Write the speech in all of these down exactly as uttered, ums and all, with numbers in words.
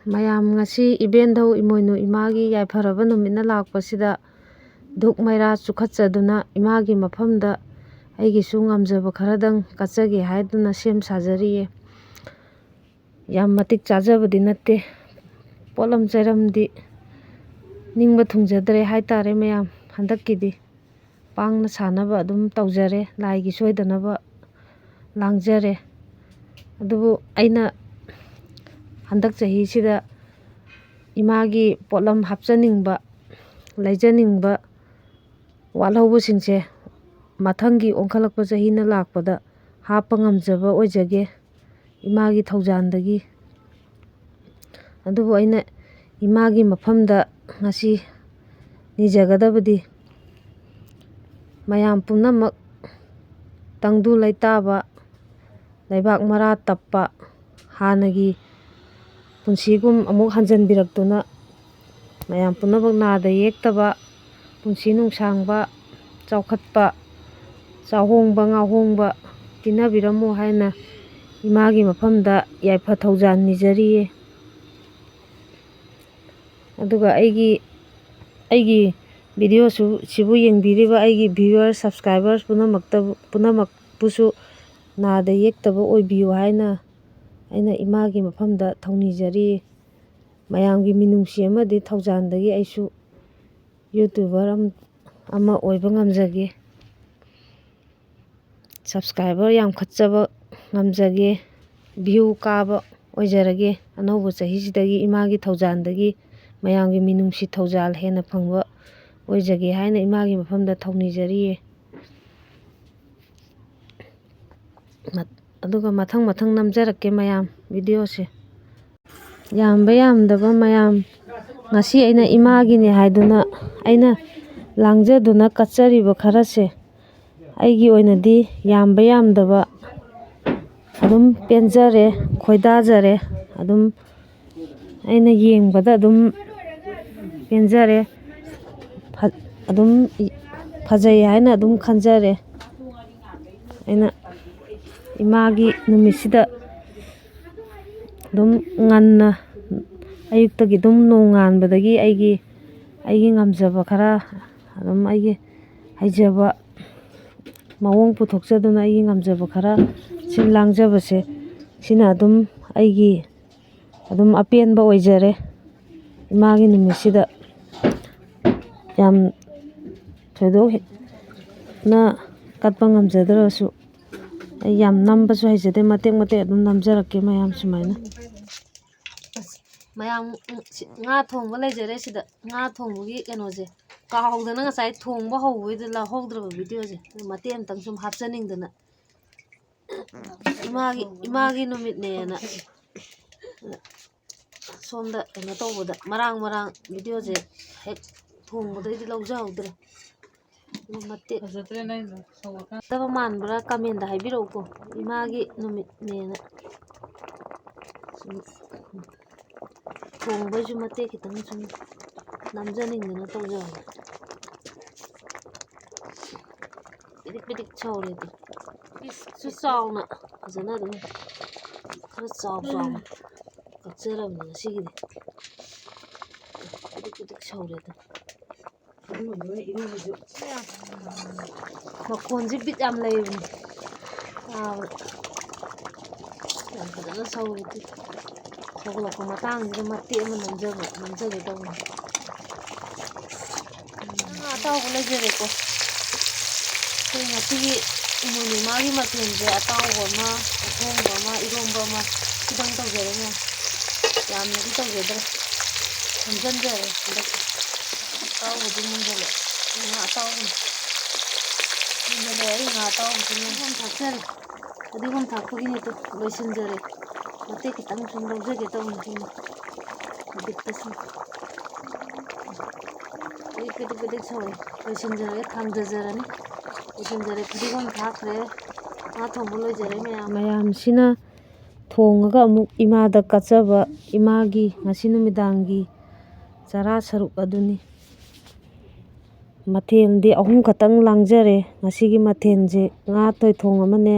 ꯃꯌꯥꯝ, ꯉꯁꯤ ꯏꯕꯦꯟꯙꯧ ꯏꯃꯣꯏꯅꯨ ꯏꯃꯥꯒꯤ ꯌꯥꯏꯐꯔꯕ ꯅꯨꯃꯤꯠꯅ ꯂꯥꯛꯄꯁꯤꯗ ꯙꯨꯛ ꯃꯩꯔꯥ ꯆꯨꯈꯠꯆꯗꯨꯅ ꯏꯃꯥꯒꯤ ꯃꯐꯝꯗ ꯑꯩꯒꯤꯁꯨ ꯉꯝꯖꯕ ꯈꯔꯗꯪ ꯀꯠꯆꯒꯦ ꯍꯥꯏꯗꯨꯅ ꯁꯦꯝ ꯁꯥꯖꯔꯤꯌꯦ꯫ ꯌꯥꯝ ꯃꯇꯤꯛ ꯆꯥꯖꯕꯗꯤ ꯅꯠꯇꯦ꯫ ꯄꯣꯠꯂꯝ ꯆꯩꯔꯝꯗꯤ ꯅꯤꯡꯕ ꯊꯨꯡꯖꯗ꯭ꯔꯦ ꯍꯥꯏꯇꯥꯔꯦ ꯃꯌꯥꯝ꯫ ꯍꯟꯗꯛꯀꯤꯗꯤ ꯄꯥꯡꯅ ꯁꯥꯅꯕ ꯑꯗꯨꯝ ꯇꯧꯖꯔꯦ, ꯂꯥꯏꯒꯤ ꯁꯣꯏꯗꯅꯕ ꯂꯥꯡꯖꯔꯦ꯫ ꯑꯗꯨꯕꯨ ꯑꯩꯅ ꯍꯟꯗꯛ ꯆꯍꯤꯁꯤꯗ ꯏꯃꯥꯒꯤ ꯄꯣꯠꯂꯝ ꯍꯥꯞꯆꯅꯤꯡꯕ, ꯂꯩꯖꯅꯤꯡꯕ ꯋꯥꯠꯍꯧꯕꯁꯤꯡꯁꯦ ꯃꯊꯪꯒꯤ ꯑꯣꯟꯈꯠꯂꯛꯄ ꯆꯍꯤꯅ ꯂꯥꯛꯄꯗ ꯍꯥꯞꯄ ꯉꯝꯖꯕ ꯑꯣꯏꯖꯒꯦ ꯏꯃꯥꯒꯤ ꯊꯧꯖꯥꯟꯗꯒꯤ꯫ ꯑꯗꯨꯕꯨ ꯑꯩꯅ ꯏꯃꯥꯒꯤ ꯃꯐꯝꯗ ꯉꯁꯤ ꯅꯤꯖꯒꯗꯕꯗꯤ ꯃꯌꯥꯝ ꯄꯨꯝꯅꯃꯛ ꯇꯪꯗꯨ ꯂꯩꯇꯥꯕ, ꯂꯩꯕꯥꯛ ꯃꯔꯥ ꯇꯞꯄ, ꯍꯥꯟꯅꯒꯤ ꯄꯨꯟꯁꯤꯒꯨꯝ ꯑꯃꯨꯛ ꯍꯟꯖꯤꯟꯕꯤꯔꯛꯇꯨꯅ ꯃꯌꯥꯝ ꯄꯨꯝꯅꯃꯛ ꯅꯥꯗ ꯌꯦꯛꯇꯕ, ꯄꯨꯟꯁꯤ ꯅꯨꯡꯁꯥꯡꯕ, ꯆꯥꯎꯈꯠꯄ, ꯆꯥꯍꯣꯡꯕ ꯉꯥꯍꯣꯡꯕ ꯄꯤꯅꯕꯤꯔꯝꯃꯨ ꯍꯥꯏꯅ ꯏꯃꯥꯒꯤ ꯃꯐꯝꯗ ꯌꯥꯏꯐ ꯊꯧꯖꯥꯟ ꯅꯤꯖꯔꯤꯌꯦ꯫ ꯑꯗꯨꯒ ꯑꯩꯒꯤ, ꯑꯩꯒꯤ videoꯁꯨ, ꯁꯤꯕꯨ ꯌꯦꯡꯕꯤꯔꯤꯕ ꯑꯩꯒꯤ viewer, subscribers ꯄꯨꯝꯅꯃꯛꯇꯕꯨ, ꯄꯨꯝꯅꯃꯛꯄꯨꯁꯨ ꯅꯥꯗ ꯌꯦꯛꯇꯕ ꯑꯣꯏꯕꯤꯌꯨ ꯍꯥꯏꯅ ꯑꯩꯅ ꯏꯃꯥꯒꯤ ꯃꯐꯝꯗ ꯊꯧꯅꯤꯖꯔꯤ꯫ ꯃꯌꯥꯝꯒꯤ ꯃꯤꯅꯨꯡꯁꯤ ꯑꯃꯗꯤ ꯊꯧꯖꯥꯟꯗꯒꯤ ꯑꯩꯁꯨ YouTuber ꯑꯃ, ꯑꯃ ꯑꯣꯏꯕ ꯉꯝꯖꯒꯦ꯫ Subscriber ꯌꯥꯝꯈꯠꯆꯕ ꯉꯝꯖꯒꯦ, view ꯀꯥꯕ ꯑꯣꯏꯖꯔꯒꯦ꯫ ꯑꯅꯧꯕ ꯆꯍꯤꯁꯤꯗꯒꯤ ꯏꯃꯥꯒꯤ ꯊꯧꯖꯥꯟꯗꯒꯤ ꯃꯌꯥꯝꯒꯤ ꯃꯤꯅꯨꯡꯁꯤ ꯊꯧꯖꯥꯜ ꯍꯦꯟꯅ ꯐꯪꯕ ꯑꯣꯏꯖꯒꯦ ꯍꯥꯏꯅ ꯏꯃꯥꯒꯤ ꯃꯐꯝꯗ ꯊꯧꯅꯤꯖꯔꯤꯌꯦ꯫ ꯃꯠ-, ꯑꯗꯨꯒ ꯃꯊꯪ ꯃꯊꯪ ꯅꯝꯖꯔꯛꯀꯦ ꯃꯌꯥꯝ videoꯁꯦ꯫ ꯌꯥꯝꯕ ꯌꯥꯝꯗꯕ ꯃꯌꯥꯝ, ꯉꯁꯤ ꯑꯩꯅ ꯏꯃꯥꯒꯤꯅꯦ ꯍꯥꯏꯗꯨꯅ ꯑꯩꯅ ꯂꯥꯡꯖꯗꯨꯅ ꯀꯠꯆꯔꯤꯕ ꯈꯔꯁꯦ ꯑꯩꯒꯤ ꯑꯣꯏꯅꯗꯤ ꯌꯥꯝꯕ ꯌꯥꯝꯗꯕ ꯑꯗꯨꯝ ꯄꯦꯟꯖꯔꯦ, ꯈꯣꯏꯗꯥꯖꯔꯦ꯫ ꯑꯗꯨꯝ ꯑꯩꯅ ꯌꯦꯡꯕꯗ ꯑꯗꯨꯝ ꯄꯦꯟꯖꯔꯦ, ꯐ-, ꯑꯗꯨꯝ ꯏ-, ꯐꯖꯩ ꯍꯥꯏꯅ ꯑꯗꯨꯝ ꯈꯟꯖꯔꯦ꯫ ꯑꯩꯅ ꯏꯃꯥꯒꯤ ꯅꯨꯃꯤꯠꯁꯤꯗ ꯑꯗꯨꯝ ꯉꯟꯅ ꯑꯌꯨꯛꯇꯒꯤ ꯑꯗꯨꯝ ꯅꯣꯡꯉꯥꯟꯕꯗꯒꯤ ꯑꯩꯒꯤ, ꯑꯩꯒꯤ ꯉꯝꯖꯕ ꯈꯔ, ꯑꯗꯨꯝ ꯑꯩꯒꯤ ꯍꯩꯖꯕ ꯃꯑꯣꯡ ꯄꯨꯊꯣꯛꯆꯗꯨꯅ ꯑꯩꯒꯤ ꯉꯝꯖꯕ ꯈꯔ ꯁꯤꯟ ꯂꯥꯡꯖꯕꯁꯦ, ꯁꯤꯅ ꯑꯗꯨꯝ ꯑꯩꯒꯤ ꯑꯗꯨꯝ ꯑꯄꯦꯟꯕ ꯑꯣꯏꯖꯔꯦ꯫ ꯏꯃꯥꯒꯤ ꯅꯨꯃꯤꯠꯁꯤꯗ ꯌꯥꯝ ꯊꯣꯏꯗꯣꯛ ꯍꯦꯟꯅ ꯀꯠꯄ ꯉꯝꯖꯗ꯭ꯔꯁꯨ, ꯑꯩ ꯌꯥꯝ ꯅꯝꯕꯁꯨ ꯍꯩꯖꯗꯦ, ꯃꯇꯦꯛ ꯃꯇꯦꯛ ꯑꯗꯨꯝ ꯅꯝꯖꯔꯛꯀꯦ ꯃꯌꯥꯝ ꯁꯨꯃꯥꯏꯅ꯫ ꯑꯁ, ꯃꯌꯥꯝ, ꯎꯝ, ꯁꯤ ꯉꯥ ꯊꯣꯡꯕ ꯂꯩꯖꯔꯦ ꯁꯤꯗ꯫ ꯉꯥ ꯊꯣꯡꯕꯒꯤ ꯀꯩꯅꯣꯁꯦ ꯀꯥꯎꯍꯧꯗꯅ ꯉꯁꯥꯏ ꯊꯣꯡꯕ ꯍꯧꯕꯩꯗ ꯂꯧꯍꯧꯗ꯭ꯔꯕ ꯚꯤꯗꯤꯑꯣꯁꯦ꯫ ꯃꯇꯦꯛ ꯑꯃꯇꯪ ꯁꯨꯝ ꯍꯥꯞꯆꯅꯤꯡꯗꯅ꯫ ꯏꯃꯥꯒꯤ, ꯏꯃꯥꯒꯤ ꯅꯨꯃꯤꯠꯅꯦꯅ ꯁꯣꯝꯗ ꯀꯩꯅꯣ ꯇꯧꯕꯗ ꯃꯔꯥꯡ ꯃꯔꯥꯡ ꯚꯤꯗꯤꯑꯣꯁꯦ ꯍꯦꯛ ꯊꯣꯡꯕꯗꯩꯗꯤ ꯂꯧꯖꯍꯧꯗ꯭ꯔꯦ꯫ ꯑꯗꯨ ꯃꯇꯦꯛ ꯐꯖꯗ꯭ꯔꯦ ꯅꯪꯗꯣ, ꯁꯧꯔꯀꯥꯟ꯫ ꯐꯖꯗꯕ ꯃꯥꯟꯕ꯭ꯔꯥ ꯀꯃꯦꯟꯗ ꯍꯥꯏꯕꯤꯔꯛꯎꯀꯣ, ꯏꯃꯥꯒꯤ ꯅꯨꯃꯤꯠꯅꯦꯅ꯫ ꯁꯨꯝ ꯊꯣꯡꯕꯩꯁꯨ ꯃꯇꯦꯛ ꯈꯤꯇꯪ ꯁꯨꯝ ꯅꯝꯖꯅꯤꯡꯗꯅ ꯇꯧꯖꯕꯅꯦ꯫ ꯄꯤꯗꯤꯛ ꯄꯤꯗꯤꯛ ꯁꯧꯔꯦ ꯑꯗꯨ꯫ ꯄꯤꯁꯁꯨ ꯆꯥꯎꯅ ꯐꯖꯅ ꯑꯗꯨꯝ ꯈꯔ ꯆꯥꯎ ꯆꯥꯎꯅ ꯀꯛꯆꯔꯕꯅꯤ ꯉꯁꯤꯒꯤꯗꯤ꯫ ꯄꯤꯗꯤꯛ ꯄꯤꯗꯤꯛ ꯁꯧꯔꯦ ꯑꯗꯨ꯫ ꯃꯈꯣꯟꯁꯦ ꯕꯤꯠ ꯌꯥꯝ ꯂꯩꯕꯅꯦ ꯇꯥꯕꯗ꯫ ꯌꯥꯝ ꯐꯖꯅ ꯁꯧꯔꯦ ꯑꯗꯨ꯫ ꯁꯧꯒꯠꯂꯛꯄ ꯃꯇꯥꯡꯁꯤꯗ ꯃꯇꯦꯛ ꯑꯃ ꯅꯝꯖꯕ, ꯅꯝꯖꯒꯦ ꯇꯧꯕꯅꯤ꯫ ꯉꯥ ꯑꯇꯥꯎꯕ ꯂꯩꯖꯔꯦꯀꯣ꯫ ꯑꯩꯈꯣꯏ ꯉꯁꯤꯒꯤ ꯏꯃꯣꯏꯅꯨ ꯏꯃꯥꯒꯤ ꯃꯊꯦꯜꯁꯦ ꯑꯇꯥꯎꯕ ꯑꯃ, ꯑꯊꯣꯡꯕ ꯑꯃ, ꯏꯔꯣꯝꯕ ꯑꯃ, ꯈꯤꯇꯪ ꯇꯧꯖꯔꯦ ꯃꯌꯥꯝ꯫ ꯌꯥꯝꯅꯗꯤ ꯇꯧꯖꯗ꯭ꯔꯦ꯫ ꯁꯝꯖꯟꯖꯔꯦ ꯍꯟꯗꯛꯇꯤ꯫ ꯑꯇꯥꯎꯕꯗꯤ ꯃꯨꯟꯖꯜꯂꯦ꯫ ꯉꯥ ꯑꯇꯥꯎꯕꯅꯤ꯫ ꯃꯨꯟꯖꯜꯂꯦ, ꯑꯩ ꯉꯥ ꯑꯇꯥꯎꯕꯁꯤꯅ ꯌꯥꯝ ꯊꯥꯛꯆꯔꯦ꯫ ꯐꯗꯤꯒꯣꯝ ꯊꯥꯛꯄꯒꯤꯅꯦ ꯑꯗꯣ, ꯂꯣꯏꯁꯤꯟꯖꯔꯦ꯫ ꯃꯇꯦꯛ ꯈꯤꯇꯪ ꯁꯨꯝ ꯂꯧꯖꯒꯦ ꯇꯧꯕꯅꯤ ꯁꯤꯅ꯫ ꯕꯤꯠꯇ ꯁꯨꯝ꯫ ꯄꯤꯗꯤꯛ ꯄꯤꯗꯤꯛ ꯄꯤꯗꯤꯛ ꯁꯧꯔꯦ꯫ ꯂꯣꯏꯁꯤꯟꯖꯔꯒꯦ, ꯊꯥꯡꯗꯖꯔꯅꯤ꯫ ꯂꯣꯏꯁꯤꯟꯖꯔꯦ, ꯐꯗꯤꯒꯣꯝ ꯊꯥꯛꯈ꯭ꯔꯦ꯫ ꯉꯥ ꯊꯣꯡꯕ ꯂꯣꯏꯖꯔꯦ ꯃꯌꯥꯝ꯫ ꯃꯌꯥꯝꯁꯤꯅ ꯊꯣꯡꯉꯒ ꯑꯃꯨꯛ ꯏꯃꯥꯗ ꯀꯠꯆꯕ, ꯏꯃꯥꯒꯤ ꯉꯁꯤ ꯅꯨꯃꯤꯗꯥꯡꯒꯤ ꯆꯔꯥ ꯁꯔꯨꯛ ꯑꯗꯨꯅꯤ꯫ ꯃꯊꯦꯜꯗꯤ ꯑꯍꯨꯝ ꯈꯛꯇꯪ ꯂꯥꯡꯖꯔꯦ꯫ ꯉꯁꯤꯒꯤ ꯃꯊꯦꯜꯁꯦ ꯉꯥ ꯇꯣꯏꯊꯣꯡ ꯑꯃꯅꯦ,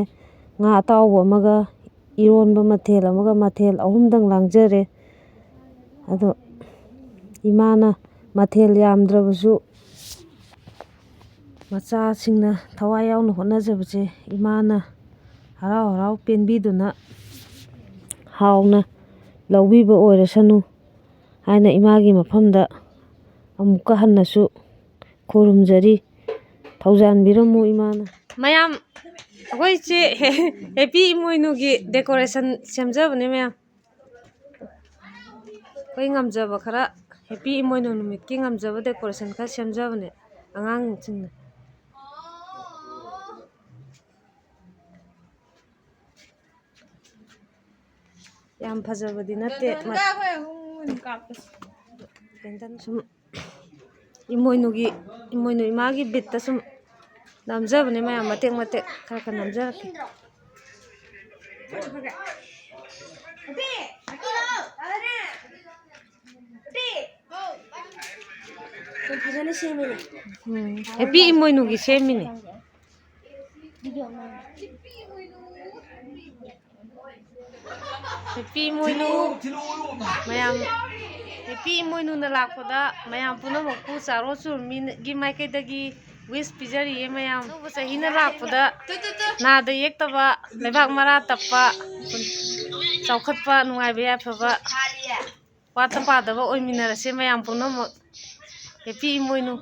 ꯉꯥ ꯑꯇꯥꯎꯕ ꯑꯃꯒ, ꯏꯔꯣꯟꯕ ꯃꯊꯦꯜ ꯑꯃꯒ, ꯃꯊꯦꯜ ꯑꯍꯨꯝꯗꯪ ꯂꯥꯡꯖꯔꯦ꯫ ꯑꯗꯣ ꯏꯃꯥꯅ ꯃꯊꯦꯜ ꯌꯥꯝꯗ꯭ꯔꯕꯁꯨ ꯃꯆꯥꯁꯤꯡꯅ ꯊꯋꯥꯏ ꯌꯥꯎꯅ ꯍꯣꯠꯅꯖꯕꯁꯦ ꯏꯃꯥꯅ ꯍꯔꯥꯎ ꯍꯔꯥꯎ ꯄꯦꯟꯕꯤꯗꯨꯅ ꯍꯥꯎꯅ ꯂꯧꯕꯤꯕ ꯑꯣꯏꯔꯁꯅꯨ ꯍꯥꯏꯅ ꯏꯃꯥꯒꯤ ꯃꯐꯝꯗ ꯑꯃꯨꯛꯀ ꯍꯟꯅꯁꯨ ꯈꯨꯔꯨꯝꯖꯔꯤ꯫ ꯊꯧꯖꯥꯟꯕꯤꯔꯝꯃꯨ ꯏꯃꯥꯅ꯫ ꯃꯌꯥꯝ, ꯑꯩꯈꯣꯏ ꯏꯆꯦ ꯍꯦ-, ꯍꯦꯄꯤ ꯏꯃꯣꯏꯅꯨꯒꯤ decoration ꯁꯦꯝꯖꯕꯅꯦ ꯃꯌꯥꯝ꯫ ꯑꯩꯈꯣꯏ ꯉꯝꯖꯕ ꯈꯔ, ꯍꯦꯄꯤ ꯏꯃꯣꯏꯅꯨ ꯅꯨꯃꯤꯠꯀꯤ ꯉꯝꯖꯕ decoration ꯈꯔ ꯁꯦꯝꯖꯕꯅꯦ ꯑꯉꯥꯡꯁꯤꯡꯅ꯫ ꯌꯥꯝ ꯐꯖꯕꯗꯤ ꯅꯠꯇꯦ꯫ ꯀꯦꯟꯗꯜ ꯁꯨꯝ ꯏꯃꯣꯏꯅꯨꯒꯤ, ꯏꯃꯣꯏꯅꯨ ꯏꯃꯥꯒꯤ ꯕꯤꯠꯇ ꯁꯨꯝ ꯅꯝꯖꯕꯅꯦ ꯃꯌꯥꯝ, ꯃꯇꯦꯛ ꯃꯇꯦꯛ ꯈꯔ ꯈꯔ ꯅꯝꯖꯔꯛꯀꯦ꯫ ꯐꯖꯅ ꯁꯦꯝꯃꯤꯅꯦ꯫ ꯎꯝ, ꯍꯦꯄꯤ ꯏꯃꯣꯏꯅꯨꯒꯤ ꯁꯦꯝꯃꯤꯅꯦ꯫ ꯍꯦꯄꯤ ꯏꯃꯣꯏꯅꯨ ꯃꯌꯥꯝ, ꯍꯦꯄꯤ ꯏꯃꯣꯏꯅꯨꯅ ꯂꯥꯛꯄꯗ ꯃꯌꯥꯝ ꯄꯨꯝꯅꯃꯛꯄꯨ ꯆꯥꯔꯣꯟ ꯁꯨꯔꯨꯝꯃꯤꯒꯤ ꯃꯥꯏꯀꯩꯗꯒꯤ wish ꯄꯤꯖꯔꯤꯌꯦ ꯃꯌꯥꯝ꯫ ꯑꯅꯧꯕ ꯆꯍꯤꯅ ꯂꯥꯛꯄꯗ ꯅꯥꯗ ꯌꯦꯛꯇꯕ, ꯂꯩꯕꯥꯛ ꯃꯔꯥ ꯇꯞꯄ, ꯆꯥꯎꯈꯠꯄ, ꯅꯨꯡꯉꯥꯏꯕ ꯌꯥꯏꯐꯕ ꯋꯥꯠꯇ ꯄꯥꯗꯕ ꯑꯣꯏꯃꯤꯟꯅꯔꯁꯦ ꯃꯌꯥꯝ ꯄꯨꯝꯅꯃꯛ꯫ ꯍꯦꯄꯤ ꯏꯃꯣꯏꯅꯨ꯫